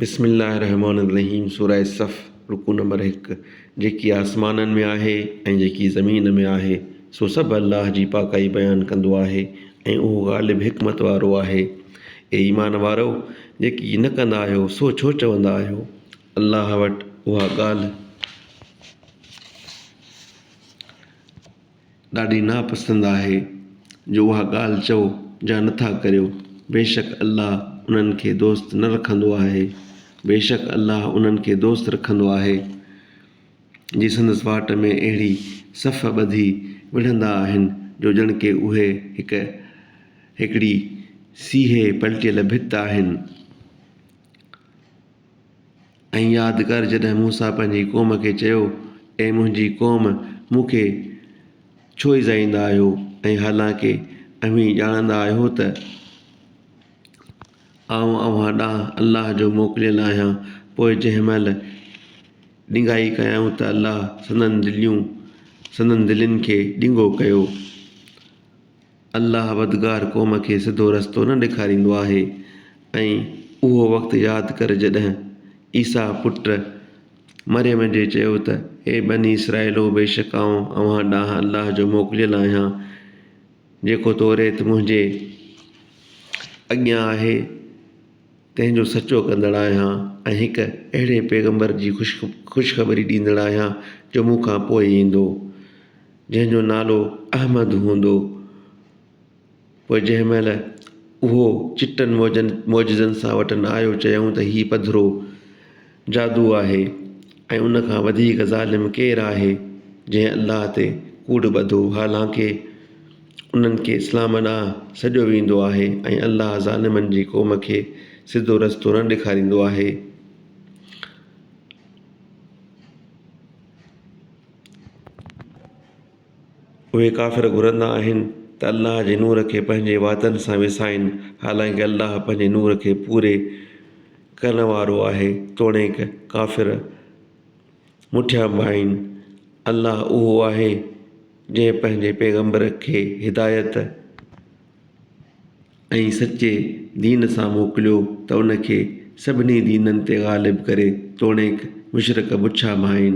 بسم الله الرحمٰن الرحيم سورة صف رڪوع نمبر هڪ جيڪي آسمانن ۾ آهي ۽ جيڪي زمين ۾ آهي سو سڀ الله جي پاڪائي بيان ڪندو آهي ۽ اهو غالب حڪمت وارو آهي. اي ايمان وارؤ! جيڪي نه ڪندا آهيو سو ڇو چوندا آهيو؟ الله وٽ اها ڳالهه ڏاڍي ناپسند آهي جو اها ڳالهه چئو جا نٿا ڪريو، بيشڪ الله انهن کي دوست نه رکندو آهي، بيشڪ الله انهن کي دوست رکندو آهي، جي سندس واٽ ۾ اهڙي صف ٻڌي وڙهندا آهن جو ڄڻ ڪي اهي هڪ هڪڙي سيهي پلٽيل ڀت آهن. ۽ ياد ڪر جڏهن موسيٰ پنهنجي قوم کي چيو، اي منهنجي قوم! مون کي ڇو ايذائيندا آهيو ۽ حالانڪه اوهين ڄاڻندا آهيو ته آئون اوهان ڏانهن الله جو موڪليل آهيان پوء جنهن مهل ڏنگائي ڪيائون ته الله سندن دليون سندن دلين کي ڏنگو ڪيو. الله بدڪار قوم کي سڌو رستو نه ڏيکاريندو آهي ۽ اهو وقت ياد ڪر جڏهن عيسيٰ پٽ مريم جي چيو ته اي بني اسرائيلو بيشڪ آئون اوهان ڏانهن الله جو موڪليل آهيان جيڪو توريت منهنجي اڳيان آهي تنهن جو سچو ڪندڙ آهيان ۽ هڪ اهڙي پيغمبر جي خوشخبري ڏيندڙ آهيان جو مون کان پوء ايندو. جنهن جو نالو احمد هوندو. پوء جنهن مهل اهو چٽن معجزن سان وٽن آيو چيائون ته هي پڌرو جادو آهي ۽ ان کان وڌيڪ ظالم ڪير آهي جنهن الله تي ڪوڙ ٻڌو حالانڪه انهن کي اسلام ڏانهن سڏيو ويندو آهي ۽ الله ظالمن جي قوم کي سڌو رستو نه ڏيکاريندو آهي. اهي ڪافر گهرندا آهن ته الله جي نور کي پنهنجي واتن سان وسائين حالانڪه الله پنهنجي نور کي پوري ڪرڻ وارو آهي توڻيڪ ڪافر مٺيان ڀائين. الله اهو آهي جنهن پنهنجي پيغمبر کي هدايت ۽ سچي دين سان موڪليو ته ان کي سڀني دينن تي غالب ڪري توڻيڪ مشرڪ بڇا ڀائين.